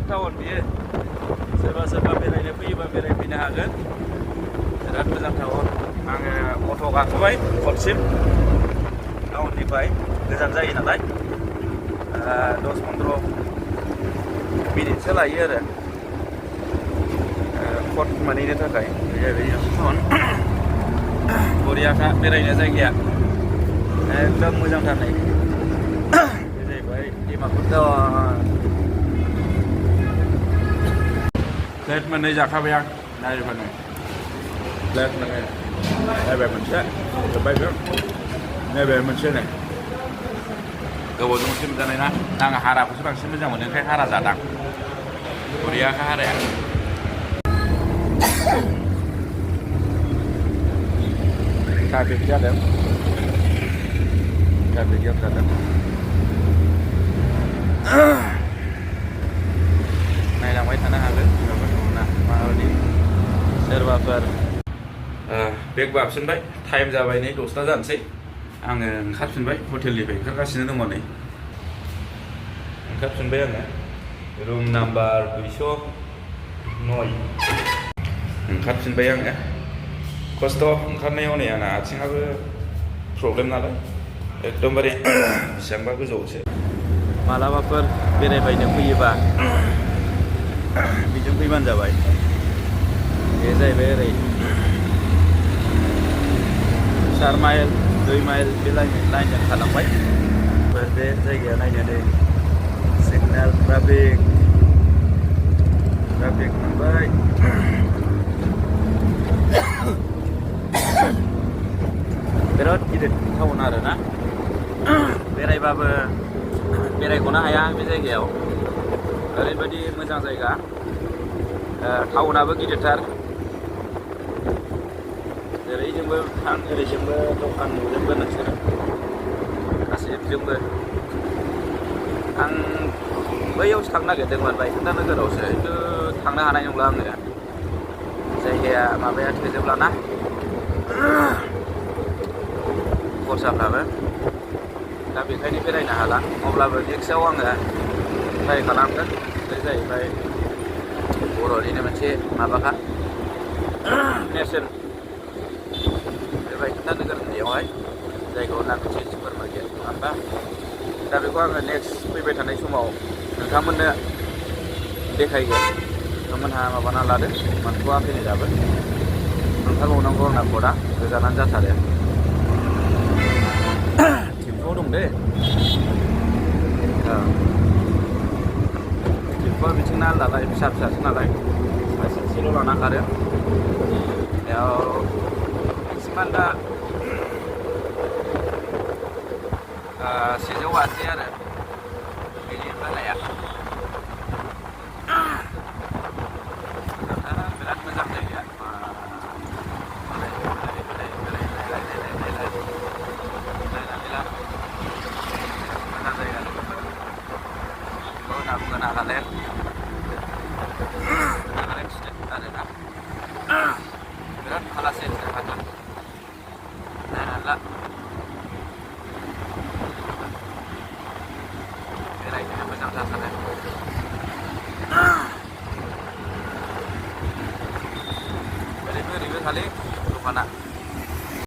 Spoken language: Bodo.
टाउन बियो सोरबा बेरायनो फैयोबा बेरायफैनो हागोन बिराद मोजां टाउन आङो अट' गाखोबाय कर्टसिम टाउननिफ्राय गोजान जायो नालाय 10-15 मिनिटसो लायो आरो कर्ट मोनहैनो थाखाय जाहैबाय टाउन बरियाखा बेरायनो जायगाया एकदम मोजांथार नै बे जाहैबाय डिमापुर टाउन प्लेट मोननै जाखाबाय आं नायबानो प्लेट मोननै नैबे मोनसे जोब्बाय बे नैबे मोनसे नै गोबावजों मोनसे मोनजानाय ना आं हाराखौसो बांसिन मोजां मोनो ओंखायनो हारा जादां बरियाखा हाराया ट्राफिक जादों ट्राफिक जाम जादों नायलांबाय थानो हागोन माबायदि सोरबाफोर बेग बाबफिनबाय टाइम जाबाय नै 10ता जानोसै आङो ओंखारफिनबाय हटेलनिफ्राय ओंखारगासिनो दङ नै ओंखारफिनबाय आङो रुम नाम्बार 209 ओंखारफिनबाय आङो खस्थ' ओंखारनायाव नै आंना आथिङाबो प्रब्लेम नालाय एकदमबारे बेसेबांबा गोजौआवसो मालाबाफोर बेरायबायनो फैयोबा बिजों फैबानो जाबाय बे जाहैबाय ओरै 4 माइल 2 माइल बे लाइनजों खालामबाय बे जायगाया नायनो नै सिगनेल ट्राफिक मोनबाय बिराद गिदिर टाउन आरो ना बेरायबाबो बेरायख'नो हाया बे जायगायाव ओरैबायदि मोजां जायगा टाउनाबो गिदिरथार ओरैजोंबो थां ओरैजोंबो दखान नुजोबो नोंसोरो गासैजोंबो आं बैयावसो थांनो नागिरदोंमोन बायखोन्दा नोगोरावसो खिन्थु थांनो हानाय नंला आङो जायगाया माबाया थोजोबलाना खरसाफ्राबो दा बेखायनो बेरायनो हाला अब्लाबो नेक्स्टआव आङो ट्राइ खालामगोन बे जाहैबाय बर'निनो मोनसे माबाखा नेरसोन बे बायखोन्दा नोगोर होननायावहाय जायगायाव नांगौसै सुपार मार्केट नङा होमबा दा बेखौ आङो नेक्स्ट फैबाय थानाय समाव नोंथांमोननो देखायगोन नोंथांमोनहा माबाना लादो मोनथ'वाखैनो दाबो ओंखारबावनांगौ आंना कर्टआ गोजानानो जाथारो थिम्फुआव दं दे थिम्फुआ बिथिंना आलदालाय फिसा फिसासो नालाय सासेल' लाना खारो बेयाव मेक्सिमाम दा 780 आरो बेनि बाराया